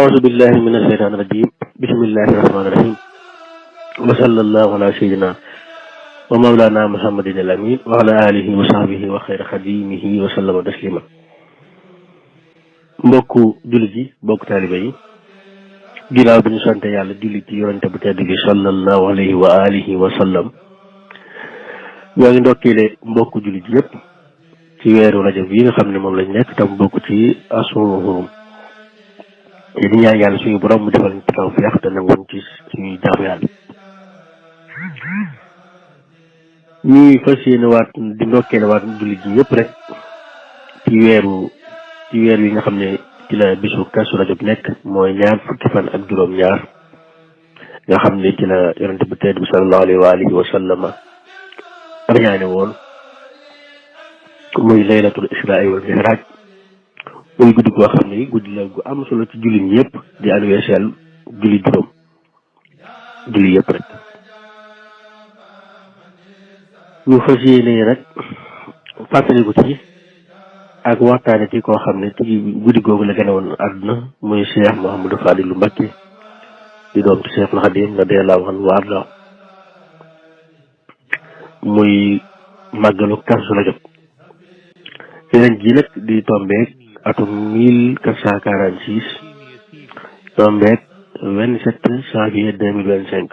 أعوذ بالله من الشيطان الرجيم بسم الله الرحمن الرحيم وصلى الله على سيدنا ومولانا محمد الأمين وعلى آله وصحبه وخير خديمه وسلم تسليما mbokku jullit yi mbokku taaliba yi ginnaaw bi ñu sant yàlla jullit ci yonente bu tedd bi sallallahu alayhi wa alihi wa sallam ñoo ngi ndokkeele mbokku jullit yëpp ci weeru rajab yi nga xam ne moom lañ nekk tam bokk ci ashurul hurum di ñaan yàlla suñu borom mu defal ñu tawfiix te nangoon ci suñuy jaamu yàlla ñuy fas yéene waat di ndokkeele waat jullit yi yëpp rek ci weer yi nga xam ne ci la bisu Kazu Rajab nekk mooy ñaar fukki fan ak juróom-ñaar nga xam ne ci la yonente bu tedd bi sallallahu alayhi wa alihi wa sallama rañaane woon muy laylatul israa wal mi'raaj muy guddi goo xam ne guddi la gu am solo ci jullit ñëpp di anniversaire julli juróom julli yëpp rek ñu fas yéene rek fàttaliku ci ak waxtaane ci koo xam ne ci guddi googu la gën a woon àdduna muy Cheikh Mouhamadou Fadilou Mbacké di doom ci Cheikhul Khadim radiyallahu anhu wa arda muy màggalu Kazu Rajab ren ji nag di tombeek atum 1446 tombeek 27 janvier 2025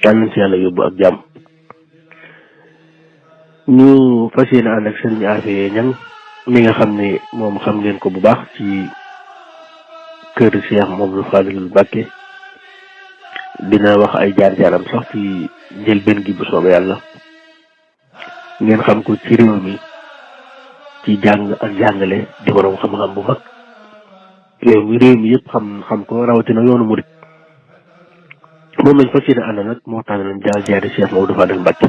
yàlla nañ ci yàlla yóbbu ak jàmm ñu fas yéene ànd ak Serigne Afia Niang mi nga xam ne moom xam ngeen ko bu baax ci kër Cheikh Mouhamadou Fadilou Mbacké dina wax ay jaar-jaaram sax ci njëlbeen gi bu soobee yàlla ngeen xam ko ci réew mi ci jàng ak jàngale di borom xam-xam bu mag réew mi yëpp xam ko rawatina yoonu murit moom lañ fas yéene ànd nag moo tax nañ jaar-jaari Cheikh Mouhamadou Fadilou Mbacké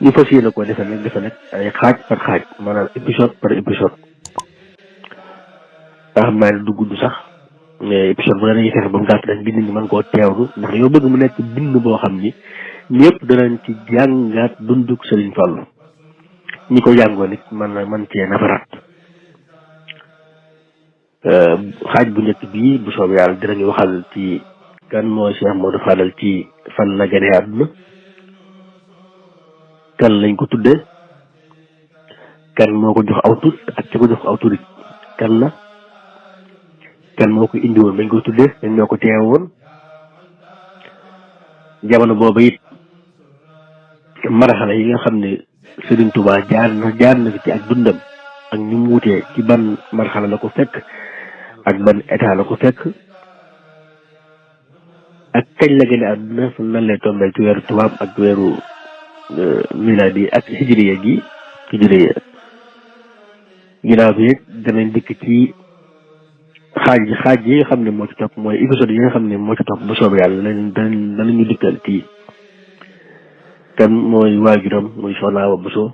ñu fas yéene ko defe nag ay xaaj par xaaj maanaam épisode par épisode nga xam naa ne du gudd sax mais épisode bu ne dañuy fexe ba mu gàtt dañ bind ñi mën koo teewlu ndax dañoo bëgg mu nekk bind boo xam ni ñëpp danañ ci jàngaat dunduk Serigne Fallou ñi ko jàngoon it man cee nafaraat xaaj bu njëkk bii bu soobee yàlla dinañu waxal ci kan mooy Cheikh Modou Fadal ci fan la gane àdduna kan lañ ko tudde kan moo ko jox aw tur ak ci ko jox aw turit kan la kan moo ko indi woon bañ ko tudde dañ ñoo ko teewoon jamono booba it maraxala yi nga xam ne Serigne Touba jaar na ci ak dundam ak ñu mu wutee ci ban marxala la ko fekk ak ban état la ko fekk ak kañ la gën a àdduna nan lay tombeel ci weeru tubaab ak weeru miladi ak hijriya ginnaaw bi it danañ dikk ci xaaj yi nga xam ne moo ci topp mooy épisode yi nga xam ne moo ci topp bu soobee yàlla danañu dikkal ci kan mooy waajuram muy Soxna Awa Bousso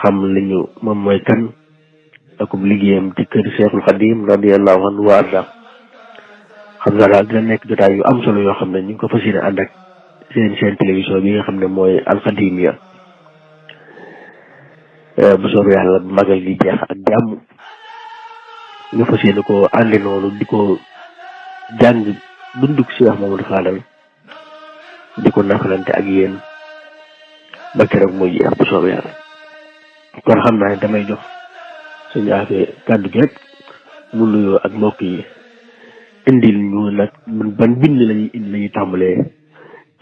xam liñu moom mooy kan akub liggéeyam ci kër Cheikhul Khadim radiyallahu anhu wa arda xam naa daal dina nekk jotaay yu am solo yoo xam ne ñu ngi ko fas yéene ànd ak seen télévision bi nga xam ne mooy Al Khadimiyyah bu soobee yàlla magal gi jeex ak jàmm ñu fas yéene ko àndi noonu di ko jàng dunduk Cheikh Mouhamadou Fadal di ko nafalante ak yéen ba keroog mooy jeex bu soobee yàlla kon xam naa ne damay jox suñu affaire kàddu gi rek mu nuyoo ak mbokk yi indil ñu nag ban bind lañuy tàmbalee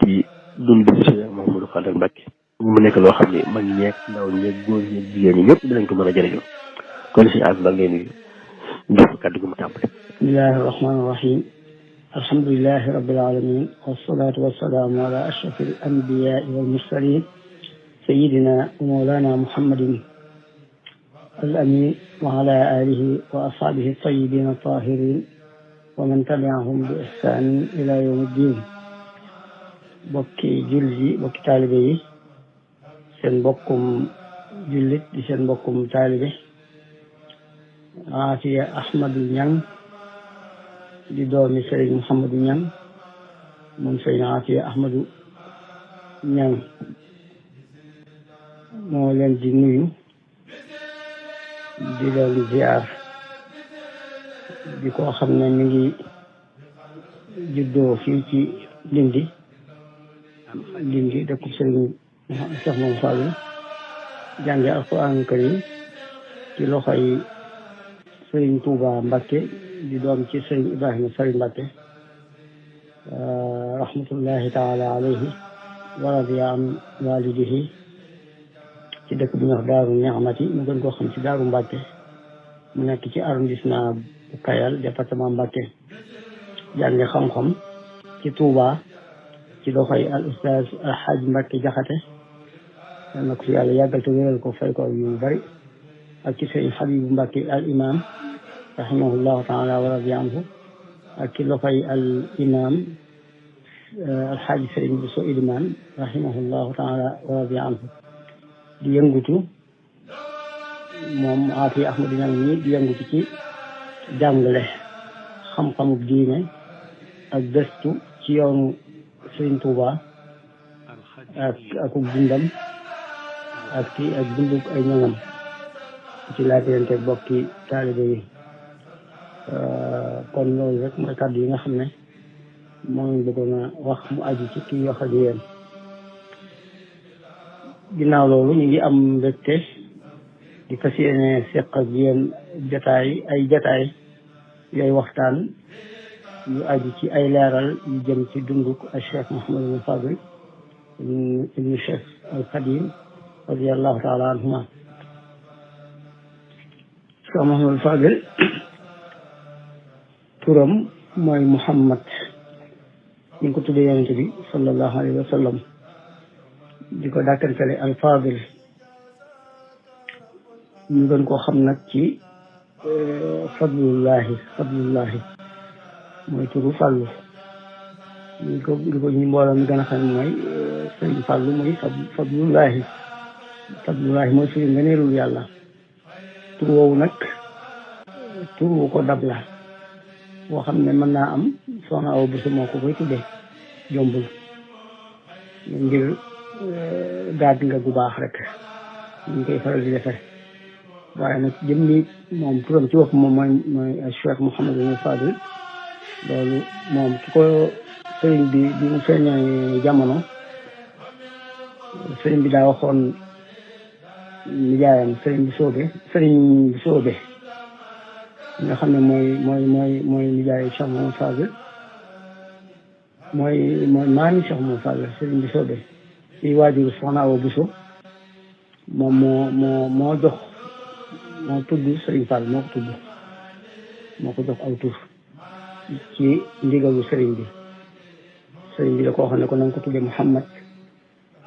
ci dundu Cheikh Mouhamadou Fadal Mbacké mu nekk loo xam ne mag ñeeg ndaw ñeeg góor ñeeg jigéen ñi ñëpp dinañ ko mën a jëriñoo kon suñu affaire ba ngeen jox kàddu gi mu tàmbale. bismillahi rahmaani rahim alhamdulillahi rabbil alamin wassalatu wassalamu ala ashrafil anbiyai wal mursalin sayyidina wa mawlana muhammadin al amin wa ala alihi wa ashabihi at-tayyibin at-tahirin wa man tabi'ahum bi ihsan ila yawmi ddin bokki jullit yi bokki taalibe yi seen mbokkum jullit di seen mbokkum taalibe Afia Ahmadou Niang di doomi Serigne Mouhamadou Niang moom sëriñ Afiya Ahmadu Ñang moo leen di nuyu di leen ziar di ko xam ne mi ngi juddoo fii ci Ndindi dëkkub sëriñ Cheikh Mouhamadou Fadil jànge alquran karim ci loxoy sëriñ Touba Mbakke di doom ci sëriñ Ibrahima Sari Mbakke rahmatullahi taala alayhi wa radiya an walidihi ci dëkk bi ñuy wax Daaru Ni'mati mu gën koo xam ci Daaru Mbakke mu nekk ci arrondissement bu Kayal département Mbakke jànge xam-xam ci Touba ci loxoy al ustaaz al Hajj Mbakke Jaxate yal na ko fi yàlla yàggal te wéral ko fay ko yu bari ak ci sëriñ Habibu Mbakke al imam rahimahullahu taala wa radiya anhu ak ci loxoy al imam al Hajj sëriñ Buso Ilimaan rahimahullahu taala wa radiya anhu di yëngutu moom Afiya Ahmadu Ñang mi di yëngutu ci jàngale xam-xamu diine ak gëstu ci yoonu Sëriñ Tuuba ak dundam ak dunduk ay ñoŋam ci laajante bokki taalibe yi kon loolu rek mooy kàddu yi nga xam ne mooy bëggoon a wax mu aju ci kii wax ak yéen. ginnaaw loolu ñu ngi am mbégte di fas yéene seq ak yéen jataay yooyu waxtaan yu aju ci ay leeral yu jëm ci dunduk ak Cheikh Mouhamadou Fadil ibnu Cheikh al Xadim radiyallahu taala anhuma. Cheikh Mouhamadou Fadil turam mooy Muhammad ñu ngi ko tuddee yonente bi sallallahu alayhi wa sallam di ko dàkkantale al Fadil ñu gën koo xam nag ci fadlullahi mooy turu fàllu ñu mbooloo mi gën a xam mooy sëriñ fàllu mooy fadlullahi mooy firi ngëneelul yàlla. tur woowu nag tur wu ko dab la boo xam ne mën naa am soxna Awa Bousso moo ko koy tuddee jombul ngir gaad nga gu baax rek ñu koy faral di defee waaye nag jëmmi moom turam ci bopp moom mooy Cheikh Mouhamadou Fadil loolu moom ki ko sëriñ bi mu feeñee jamono sëriñ bi daa waxoon nijaayam sëriñ bu soobe nga xam ne mooy nijaay Cheikh Mouhamadou Fadil mooy maami Cheikh Mouhamadou Fadil sëriñ bu soobe ci waajuru soxna Awa Bousso moom moo tudd Sëriñ Fall moo ko jox aw tur ci ndigalu sëriñ bi da ko wax ne ko na nga ko tuddee Muhammad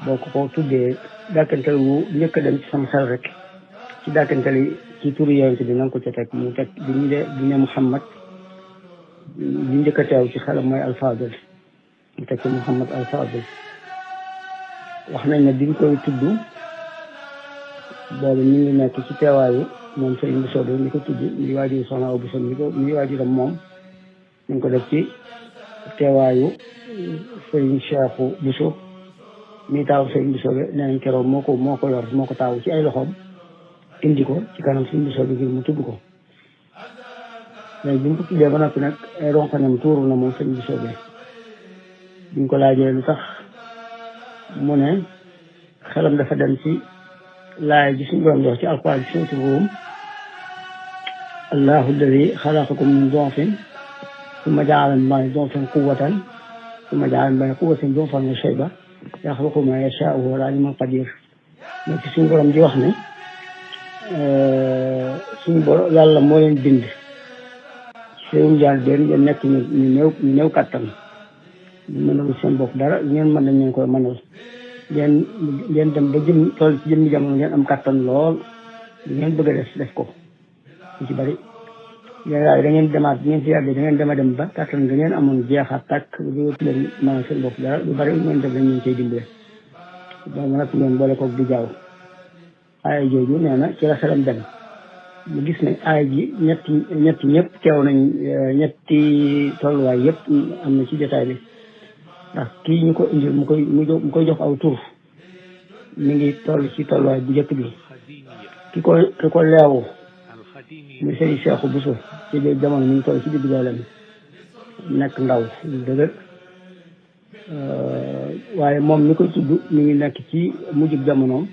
boo ko tuddee dàkkantal wu njëkk a dem ci sama xel rek ci dàkkantal yi ci turu yonent bi na nga ko ca teg mu teg bi ne Muhammad bi njëkk a teew ci xelam mooy Al-Fadil mu teg ci Muhammad Al-Fadil wax nañ ne bi ñu koy tudd boobu ñu ngi nekk ci teewaayu moom sëriñ Bousso bi mi ko tudd mi waajur soxna Awa Bousso mi waajuram moom ñu ngi ko def ci teewaayu sëriñ Cheikhu Bousso mi taaw sëriñ Bousso bi nee nañ keroog moo ko yor moo ko taaw ci ay loxoom indi ko ci kanam sëriñ Bousso bi ngir mu tudd ko léegi bi mu ko tuddee ba noppi nag ay ronxañam tuuru na moom sëriñ Bousso bi ñu ko laajee lu tax mu ne xelam dafa dem ci laay ji suñu borom di wax ci alquran ci suuratu Ruum allahu alladi xalaqakum min du'fin summa ja'ala min ba'di du'fin quwwatan summa ja'ala min ba'di quwwatin du'fan wa shayba yaxluqu ma yashaa'u wa huwa al-aliyyul qadiir mais ci suñu borom di wax ne suñu borom yàlla moo leen bind seen njaal benn ngeen nekk ñu néew kàttan ñu mënal seen bopp dara ngeen mën nañ leen koy mënal ngeen dem ba toll ci jëmmi jamono ngeen am kàttan lool ngeen bëgg a def ko lu ci bari yéen da ngeen demaat ngeen si yàggee da ngeen dem ba kàttan nga ngeen amoon jeexaat tàkk lu leen mënal seen bopp dara lu bari ngeen def dañ leen cay dimbale donc nag ngeen boole koog di jaaw aaya jooju nee na ci la xelam dem mu gis ne aaya ji ñetti ñëpp teew nañ ñetti tolluwaay yëpp am na ci jotaay bi ndax kii ñu ko indil mu koy jox aw tur mi ngi toll ci tolluwaay bu njëkk bi ki ko leewu muy sëriñ Seexu Buso ci biir jamono mi ngi toll ci digg dooleem nekk ndaw lu dëgër waaye moom mi koy tudd mi ngi nekk ci mujjub jamonoom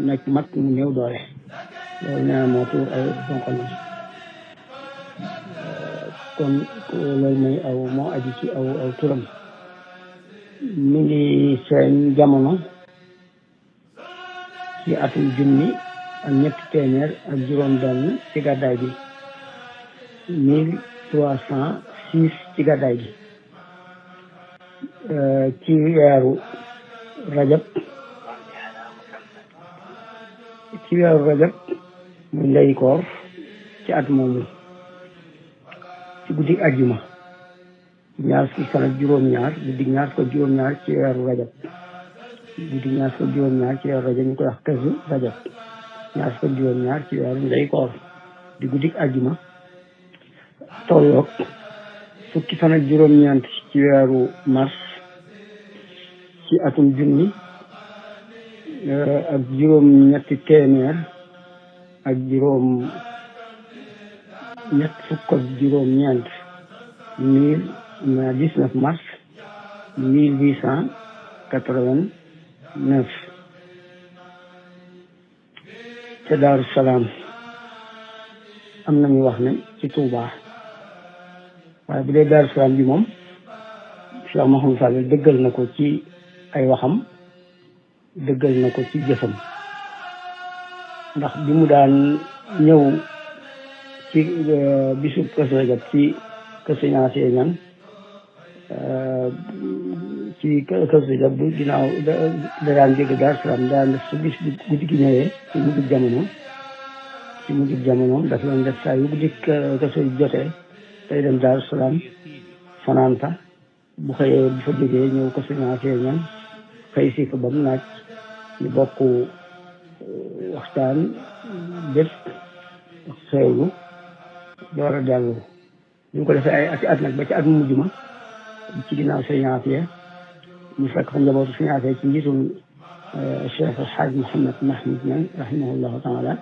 nekk mag mu néew doole loolu nee na moo tuur ay donqal kon loolu mooy moo aju ci aw turam mi ngi seen jamono ci atum junni ak ñetti téeméer ak juróom benn ci gàddaay bi 1306 ci gàddaay gi ci weeru rajab muy ndey koor ci at moomu ci guddi ajjuma ñaar fukki fan ak juróom-ñaar guddi ñaar fukk ak juróom-ñaar ci weeru rajab guddi ñaar fukk ak juróom-ñaar ci weeru rajab ñu koy wax kazu rajab ñaar fukk ak juróom-ñaar ci weeru ndey koor di guddi ajjuma tolloog fukki fan ak juróom-ñeent ci weeru mars ci atum junni ak juróom-ñetti téeméer ak ñett fukk ak juróom-ñeent 19 mars 1889 ca Daaru Salaam am na ñu wax ne ci Touba waaye bu dee Daaru Salaam bi moom Cheikh Mouhamadou Fadel dëggal na ko ci ay waxam dëggal na ko ci jëfam ndax bi mu daan ñëw ci bisu Kazu Rajab ci kër Sëñ Afia Ñaŋ ci Kazu Rajab bu ginnaaw da daan jóge Daaru Salaam daan def su bis bu guddi gi ñëwee ci mujjub jamono daf leen def saa yu guddi Kazu jotee tey dem Daaru Salaam fanaan fa bu xëyee bu fa jógee ñëw kër Sëñ Afia Ñaŋ xëy si fa ba mu naaj ñu bokk waxtaan bépp xewlu door a dellu ñu ngi ko defee ay ati at nag ba ci at mu mujj ma ci ginnaaw Sëñ Afia mu fekk fa njabootu Sëñ Afia ci njiitul Cheikh El Hadj Mouhamed Mahmoud Ñaŋ rahimahullahu taala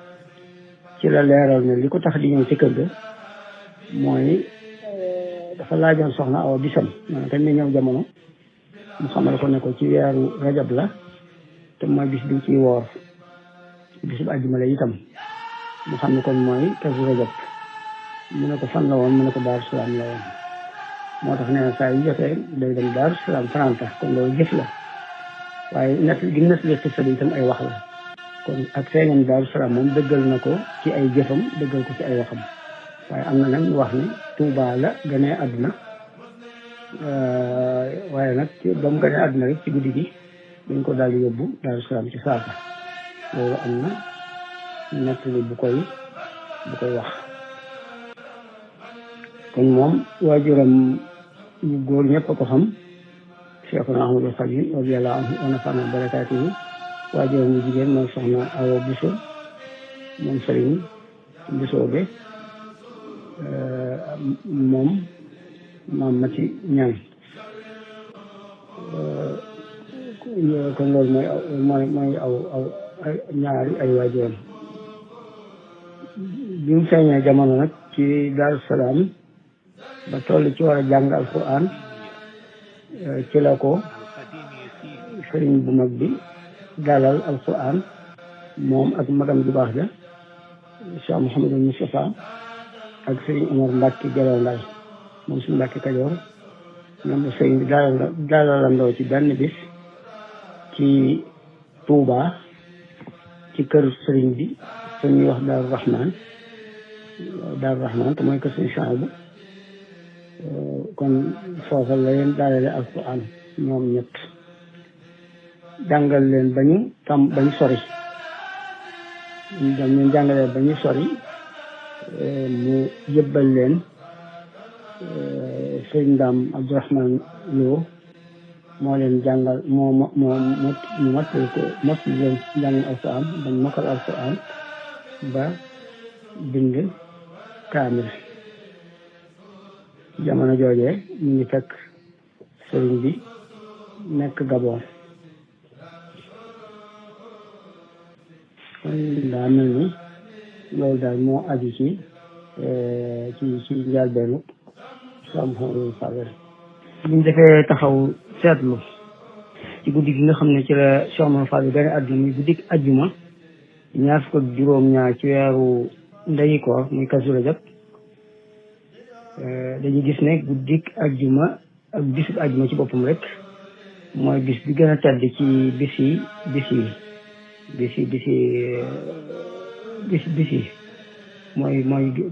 ci la leeral ne li ko tax di ñëw ci kër ga mooy dafa laajoon soxna Awa bisam maanaam kañ la ñëw jamono mu xamal ko ne ko ci weeru rajab la te mooy bis bi ciy woor bis bu àjjuma la itam mu xam ne kon mooy Kazu Rajab mu ne ko fan la woon mu ne ko Daaru Salaam la woon moo tax nee na saa yu jotee day dem Daaru Salaam faranta kon loolu jëf la waaye nett gi nett li xissa bi itam ay wax la kon ak feeñam Daaru Salaam moom dëggal na ko ci ay jëfam dëggal ko ci ay waxam waaye am na nag ñu wax ne Touba la gënee àdduna waaye nag ba mu gënee àdduna rek ci guddi gi dañ ko daal di yóbbu Daaru Salaam ci saasa loolu am na nettali bu koy wax kon moom waajuram ñu góor ñëpp a ko xam Cheikhuna Ahmadul Khadim radiyallahu anhu wa nafa'ana barakaatihi waajuram ñu jigéen mooy soxna Awa Buso moom Sëriñ Buso be moom maam Mati Ñaŋ kon loolu mooy aw ñaari ay waajuram bi mu feeñee jamono nag ci Daaru Salaam ba toll ci war a jàng alquran ci la ko sëriñ bu mag bi dalal alquran moom ak magam ju baax ja Cheikh Mouhamadou Moustapha ak sëriñ Omar Mbacke Jalaw Nday moom suñu Mbacke Kajoor ñoom la sëriñ bi dalalandoo ci benn bis ci Touba ci kër sëriñ bi fa ñuy wax Daaru Rahman te mooy kër sëriñ Chouaïbou kon foofa la leen dalale alquran ñoom ñett jàngal leen bañu sori dam leen jàngalee ba ñu sori mu yëbbal leen sëriñ Ndaam Abdourahman Lo moo leen jàngal moo mottali leen njàngum alquran bañ mokkal alquran ba bind kaamil jamono joojee ñu ngi fekk sëriñ bi nekk Gabon. kon daa mel ni loolu daal moo aju ci njëlbeenu Cheikh Mouhamadou Fadel. bu ñu defee taxaw seetlu ci guddi gi nga xam ne ci la Cheikh Mouhamadou Fadel gane àdduna muy guddi ajjuma ñaar fukk ak juróom-ñaar ci weeru ndeyi koor muy Kazu Rajab, dañuy gis ne guddi ajjuma ak bisub ajjuma ci boppam rek mooy bis bi gën a tedd ci bis yi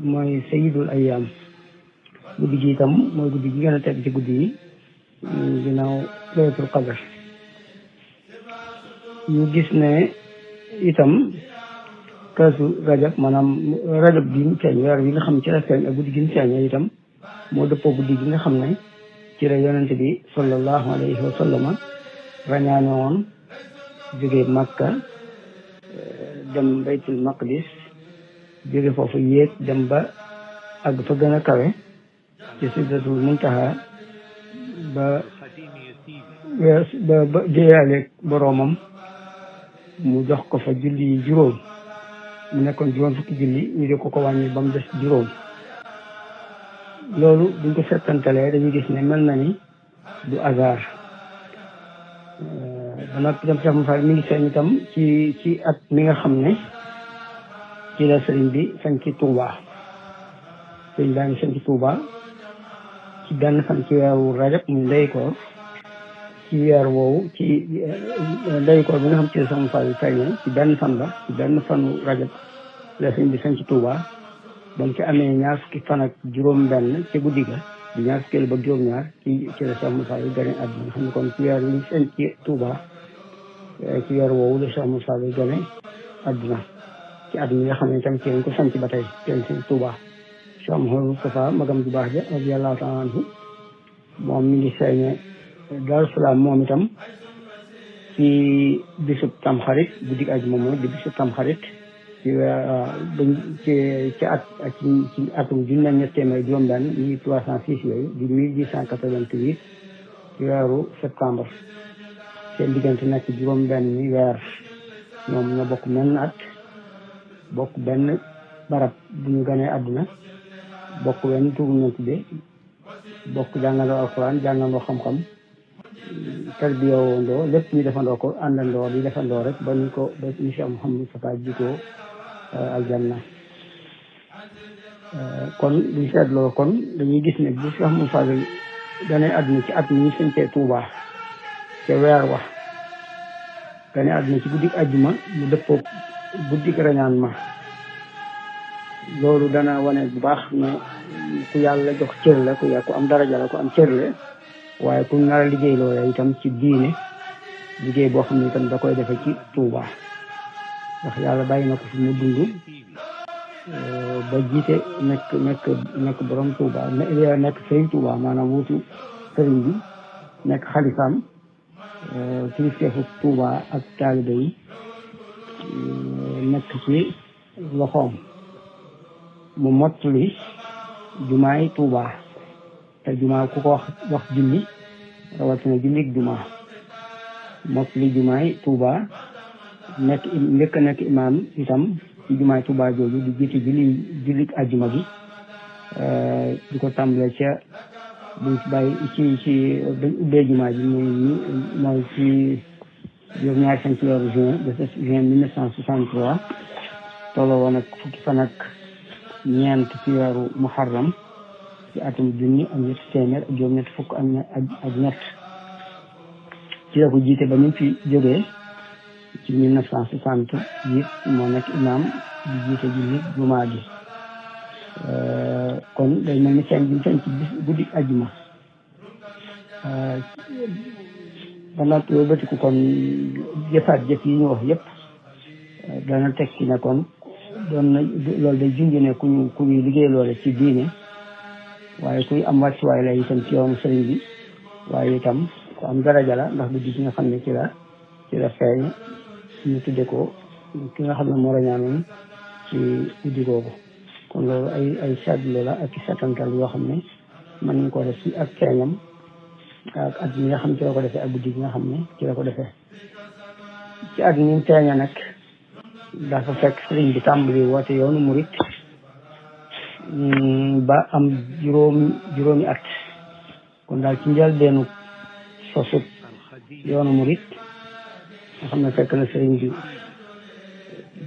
mooy sayyidul ayyaam. guddi gi itam mooy guddi gi gën a tedd ci guddi yi ginnaaw laylatul qadr. ñu gis ne itam Kazu Rajab maanaam rajab bi mu feeñ weer bi nga xam ne ci la feeñ ak guddi gi mu feeñee itam moo dëppoo guddi gi nga xam ne ci la yonente bi sallallahu alayhi wa sallama rañaane woon jóge Makka dem baytul maqdis, jóge foofu yéeg dem ba àgg fa gën a kawe ci sidratul muntaha ba jéeyaaleeg boroomam mu jox ko fa julli juróom, mu nekkoon juróom fukki julli ñu di ko wàññi ba mu des juróom. loolu buñ ko settantalee dañuy gis ne mel na ni du hasard. ba noppi itam Cheikh Mouhamadou mi ngi feeñ itam ci at mi nga xam ne ci la sëriñ bi sañ ci Touba. sëriñ baa ngi sañ ci Touba ci benn fan ci weeru rajab muy ndey koor. ci weer woowu ci ndey koor bi nga xam ci la Cheikh Mouhamadou feeñee ci benn fan ba ci benn fanu rajab la sëriñ bi sañ ci Touba. ba mu ci amee ñaar fukki fan ak juróom-benn ci guddi ga di ñaar fukki ba juróom-ñaar ci la Cheikh Mouhamadou gane àdduna nga xam ne kon ci weer wi ñu sañ ci Touba ci weer woowu la Cheikh Mouhamadou gane àdduna ci at mi nga xam ne itam ci lañ ko sant ba tey ci lañ sañ Touba. Cheikh Mouhamadou Moustapha magam ju baax ja radiyallahu ta'ala anhu moom mi ngi feeñe Daaru Salaam moom itam ci bisub Tamxarit guddi àjjuma moom di bisub Tamxarit ci atum junni ak ñett téeméer juróom-benn 1306 yooyu di 1888 ci weeru septembre. seen diggante nekk juróom-benn weer ñoom ñoo bokk menn at, bokk benn barab bu ñu ganee àdduna, bokk wenn tur ñu tuddee, bokk jàngandoo alxuraan jàngandoo xam-xam, tarbiyawandoo lépp ñu defandoo ko àndandoo di defandoo rek ba ñu Cheikh Mouhamadou Moustapha jiitoo aljanna. kon buñ seetloo kon dañuy gis ne bu Cheikh Mouhamadou Fadel ganee àdduna ci at mi ñu sañcee Touba ca weer wax ganee àdduna ci guddik ajjuma mu dëppoo guddik rañaan ma. loolu dana wane bu baax ne ku yàlla jox cër la ku am daraja la ku am cër la, waaye ku nar a liggéey loola itam ci diine liggéey boo xam ne itam da koy defe ci Touba ndax yàlla bàyyi na ko fi mu dund ba jiite nekk borom Touba nekk sëriñ Touba maanaam wuutu sëriñ bi nekk xalifaam kilifteefu Touba ak taalibe yi nekk ci loxoom mu mottali jumaay Touba te jumaa ku ko wax julli rawatina jullik jumaa mottali jumaay Touba nekk imaam itam ci jumaay Touba jooju di jiite jullik ajjuma gi di ko tàmbale ca buñ bàyyi ci bañ ubbee jumaa ji mooy ci juróom-ñaari fan ci weeru juin 1963 tolloo woon ak fukki fan ak ñeent ci weeru muharram ci atum junni ak ñetti téeméer ak juróom-ñett fukk ak ñett ci la ko jiite ba ñu fi jógee ci 1960 it moo nekk imaam di jiite julli jumaa gi. kon day mel ni feeñ bi feeñ ci guddi ajjuma ba noppi yow bëtiku kon jëfaat jëf yi ñu wax yëpp dana teg ci ne kon doon na loolu day junj ne ku ñuy liggéey loole ci diine waaye kuy am wàccuwaay la itam ci yoonu sëriñ bi waaye itam ku am daraja la ndax guddi gi nga xam ne ci la feeñ ñu tudde ko ki nga xam ne moo rañaanoon ci guddi googu. kon loolu ay seetlu la ak setantal yoo xam ne mën nañ ko def ci ak feeñam ak at mi nga xam ci la ko defee ak guddi gi nga xam ne ci la ko defee ci at mi feeña nag dafa fekk sëriñ bi tàmbali woote yoonu murit ba am juróomi at kon daal ci njëlbeenu sosut yoonu murit nga xam ne fekk na sëriñ bi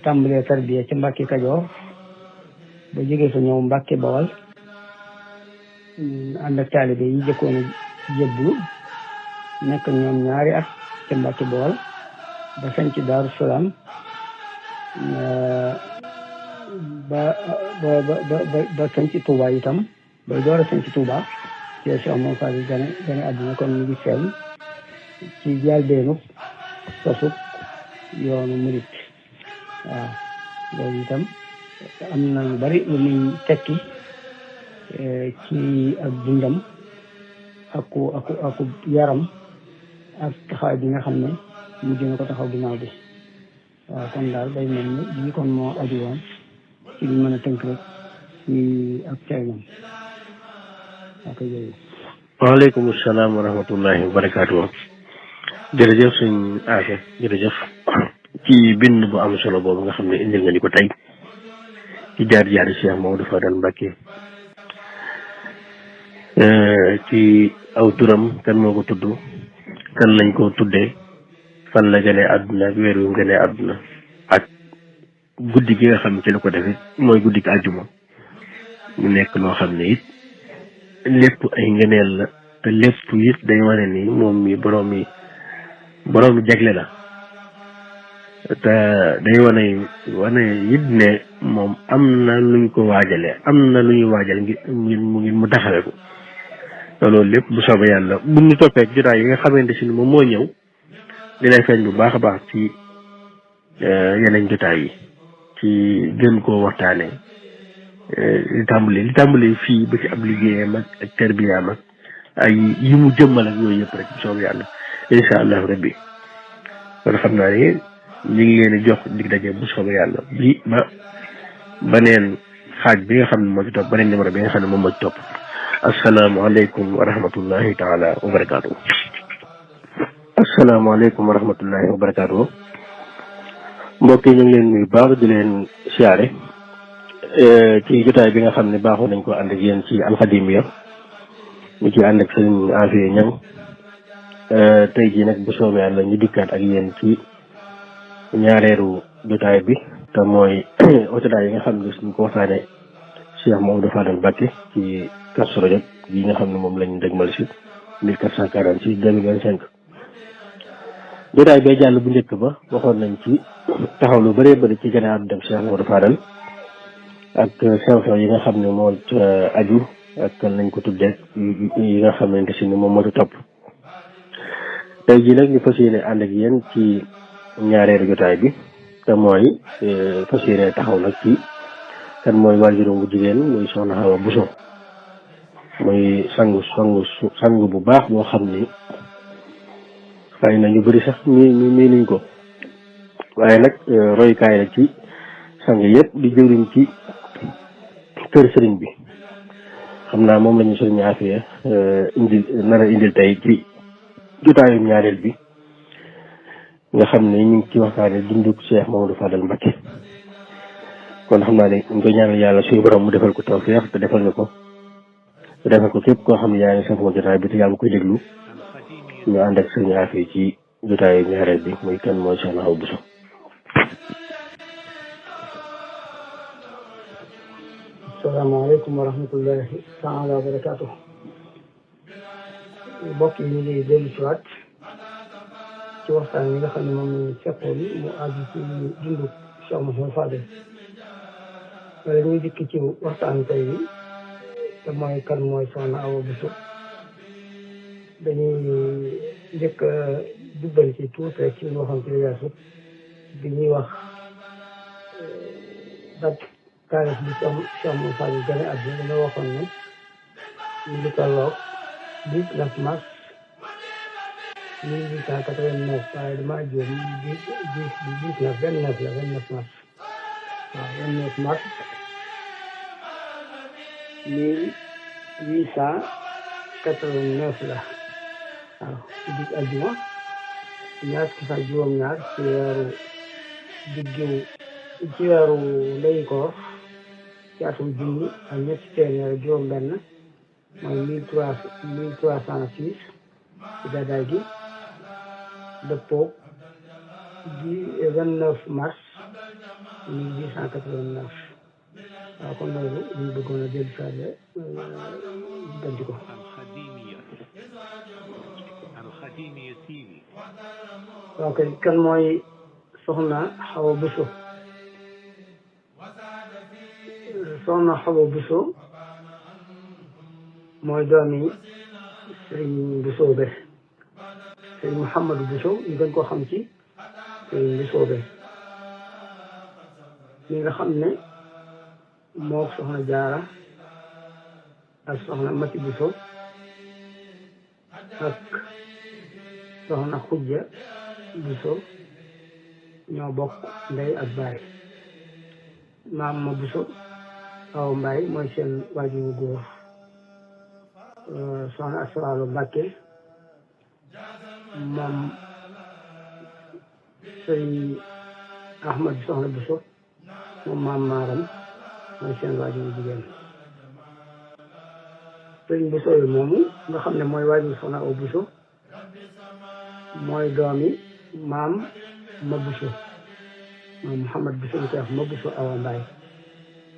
tàmbalee tarbiya ci Mbàkke Kajoor ba jógee fa ñëw Mbàkke Bawal ànd ak taalibe yi jëkkoon a jébbalu nekk ñoom ñaari at ci Mbàkke Bawal ba sañ ci Daaru Salaam ba sañ ci Touba itam bay door a sañ ci Touba ci Cheikh Mouhamadou Fadil gane àdduna kon mu ngi feeñ ci njëlbéenu sosut yoonu murit waaw loolu itam am na lu bari lu muy tekki ci ak dundam aku yaram ak taxawaay bi nga xam ne mujj na ko taxaw ginnaaw bi waaw kon daal day mel ni lii kon moo aju woon ci li mën a tënk rek ci ak feeñam waa koy jërëjëf. waaleykum salaam wa rahmatullahi wa barakaatu. jërëjëf suñ Afe jërëjëf ci bind bu am solo boobu nga xam ne indil nga ñu ko tey ci jaar-jaari Cheikh Mamadou Fadal Mbacké ci aw turam kan moo ko tudd kan lañ ko tuddee fan la gënee àdduna ak weer wi mu gënee àdduna ak guddi gi nga xam ne ci la ko defee mooy guddi gi àjjuma mu nekk loo xam ne it lépp ay ngëneel la te lépp it day wane ni moom mi borom jagle la te day wane it ne moom am na luñ ko waajalee am na lu ñuy waajal ngir mu taxawee ko te loolu lépp bu soobee yàlla bu ñu toppee jotaay yi nga xamante si ni moom moo ñëw dina feeñ bu baax a baax ci yeneen jotaay yi ci gën koo waxtaanee li tàmbali fii ba ci ab liggéeyam ak terbiyaam ak ay yi mu jëmmal ak yooyu yëpp rek bu soobee yàlla incha allahu rabbi kon xam naa ni ñu ngi leen di jox dig daje bu soobee yàlla bi ba neen xaaj bi nga xam ne moo ci topp beneen numéro bi nga xam ne moom moo ci topp asalaamaaleykum wa rahmatullahi taala wa barakaatu. asalaamaaleykum wa rahmatullahi wa barakaatu. mbokk yi ñu ngi leen nuyu baax di leen siyaare ci jotaay bi nga xam ne baaxoo nañ ko ànd ak yéen ci alxadimiya ñu ci ànd ak sëriñ Afiya Ñang tey jii nag bu soobee yàlla ñu dikkaat ak yéen ci ñaareelu jotaay bi te mooy jotaay yi nga xam ne suñ ko waxtaanee Cheikh Mamadou Fadal Mbacké ci Kazu Rajab yi nga xam ne moom lañ dëgmal si 1446 2025 jotaay bee jàll bu njëkk ba waxoon nañ ci taxaw lu bëree bëri ci gën a àdduna Cheikh Mamadou Fadal ak xew-xew yi nga xam ne moo aju ak nañ ko tuddee yi nga xamante si ni moom moo ci topp tey jii nag ñu fas yéene ànd ak yéen ci ñaareelu jotaay bi te mooy fas yéene taxaw nag ci kan mooy waajuram bu jigéen muy Soxna Awa Bousso muy sangu bu baax boo xam ni xëy na ñu bëri sax mii nuñ ko waaye nag roykaay la ci sang yëpp di jëwriñ ci kër sëriñ bi xam naa moom la ñu sëriñ Afiya indil tey ci jotaayu ñaareel bi nga xam ne ñu ngi ci waxtaane dunduk Cheikh Mamadou Fadal Mbacké kon xam naa ne ñu koy ñaanal yàlla suñu borom mu defal ko tawfeex te defal ko képp koo xam ne yaa ngi safoo jotaay bi te yaa ngi koy déglu ñu ànd ak sëriñ Afiya ci jotaayu ñaareel bi muy kan mooy Soxna Awa Bousso. asalaamaaleykum wa rahmatullahi taala wa barakaatu. mbokk yi ñu ngi dellu si waat ci waxtaan yi nga xam ne moom lañu fekkoon mu aju ci dundu Cheikh Mamadou Fadal wala ñuy dikk ci waxtaan tey bi te mooy kan mooy Soxna Awa Bousso dañuy njëkk a jubbal ci tuuti rek ci loo xam ci weesu bi ñuy wax dat taarix bi Cheikh Mamadou Fadal gane àdduna dina waxoon ne ñu ngi tolloog 19 mars 1889 waaye damaa juum 29 mars waaw 29 mars 1889 la waaw guddi aljuma ñaar fukki fan juróom-ñaar ci weeru ndeyu koor ci atum junni ak ñetti téeméer ak juróom-benn mooy 1306 ci gàddaay gi dëppoo di 29 mars 1889 waaw kon loolu ñu bëggoon a dellu saale denc ko waaw kay kan mooy soxna Awa Bousso mooy doomi Sëriñ Bousso be Sëriñ Mouhamadou Bousso ñu gën koo xam ci Sëriñ Bousso be mi nga xam ne moo soxna Jaara ak soxna Mati Bousso ak soxna Xujja Bousso ñoo bokk ndey ak baay maam ma Bousso Awa Mbaay mooy seen waajuru góor soxna Aswaalu Mbàkke moom Sëriñ Ahmad soxna Bousso moom maam Maaram mooy seen waajuru jigéen Sëriñ Bousso yi moomu nga xam ne mooy waajuru soxna Awa Bousso mooy doomi maam ma Bousso maam Mouhamad Bousso ñu koy wax ma Bousso Awa Mbaay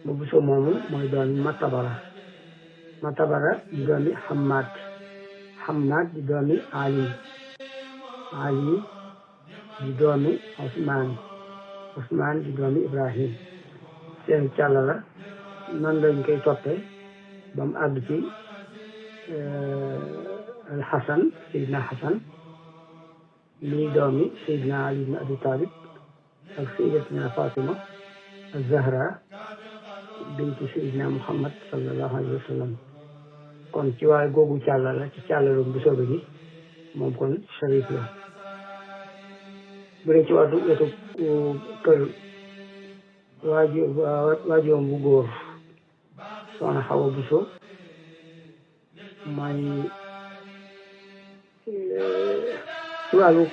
ma Bousso moomu mooy doomi Matabara di doomi Hammaad di doomi Ali di doomi Ousmane di doomi Ibrahim seen càlla la noonu lañ koy toppee ba mu àgg ci al Hasan Seydina Hasan lii doomi Seydina Ali ibn Abi Talib ak Seydatuna Fatima az-Zahra bintu Seydina Muhammad sallallahu alayhi wa sallam kon ci waaye googu càlla la ci càllalu Bousso gi moom kon sharif la bu dee ci wàllu wetu kër waajuram bu góor soxna Awa Bousso mooy ci wàllu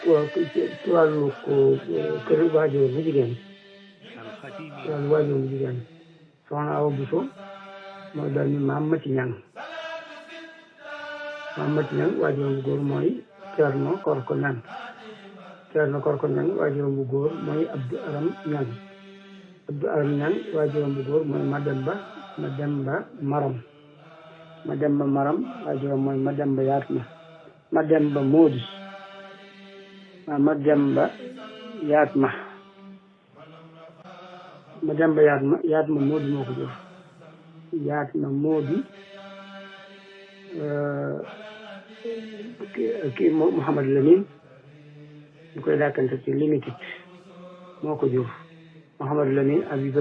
kër waajur bu jigéen soxna Awa Bousso mooy doomi maam Mati Ñang waajuram bu góor mooy Ceerno Korko Ñang waajuram bu góor mooy Abdou Aram Ñang waajuram bu góor mooy Mademba Maram waajuram mooy Mademba Yaatma Mademba Moodi Mademba Yaatma Moodi moo ko jur Yaatma Moodi kii Mouhamad Lamine ñu koy dàkkante ci limited moo ko jur Mouhamad Lamine Abi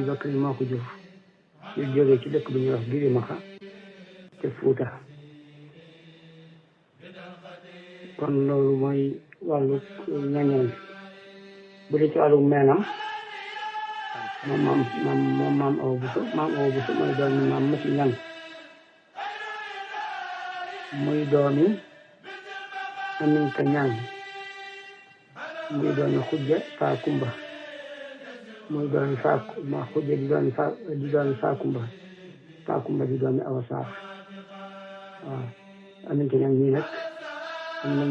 Bakri moo ko jur ñu jógee ci dëkk bu ñuy wax Girimaka te Fuuta kon loolu mooy wàllu ñañeen bu dee ci wàllu meenam moom maam Awa Bousso mooy doomi maam Mati Ñang muy doomi Aminta Ñang muy doomi Xujja Faa Kumba muy doomi Xujja di doomi Faa Kumba di doomi Awa Saar waaw Aminta Ñang ñii nag am nañ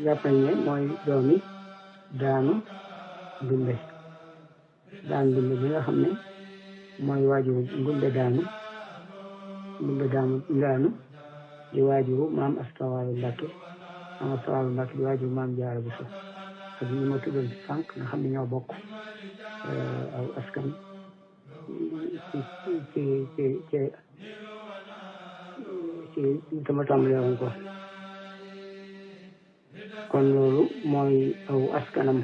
jàpp nañ ne mooy doomi Daanu Ndumbe bi nga xam ne mooy waajuru Ndumbe Daanu di waajuru maam Astawalu Mbàkke di waajuru maam Jaara Buso ak ñi ma tuddoon ci sànq nga xam ne ñoo bokk aw askan ci sama tàmbalee woon ko kon loolu mooy aw askanam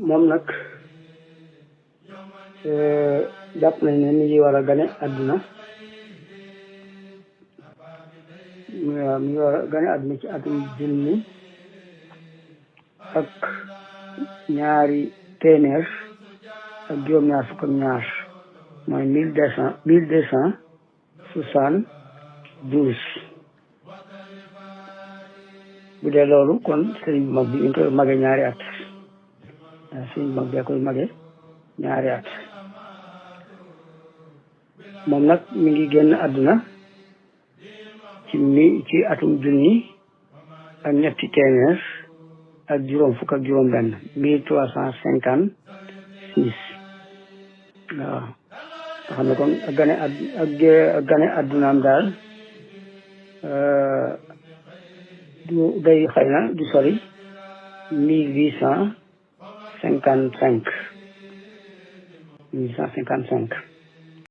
moom nag jàpp nañ ne mi ngi war a gane àdduna ci atum junni ak ñaari téeméer ak juróom-ñaar fukk ak ñaar mooy 1260 72 bu dee loolu kon sëriñ bu mag bi ñu koy mage ñaari at waaw sëriñ bu mag bee koy mage ñaari at moom nag mi ngi génn àdduna ci atum junni ak ñetti téeméer ak juróom fukk ak juróom benn 1356 waaw nga xam ne kon ak gane àddunaam daal du day xëy na du sori 1855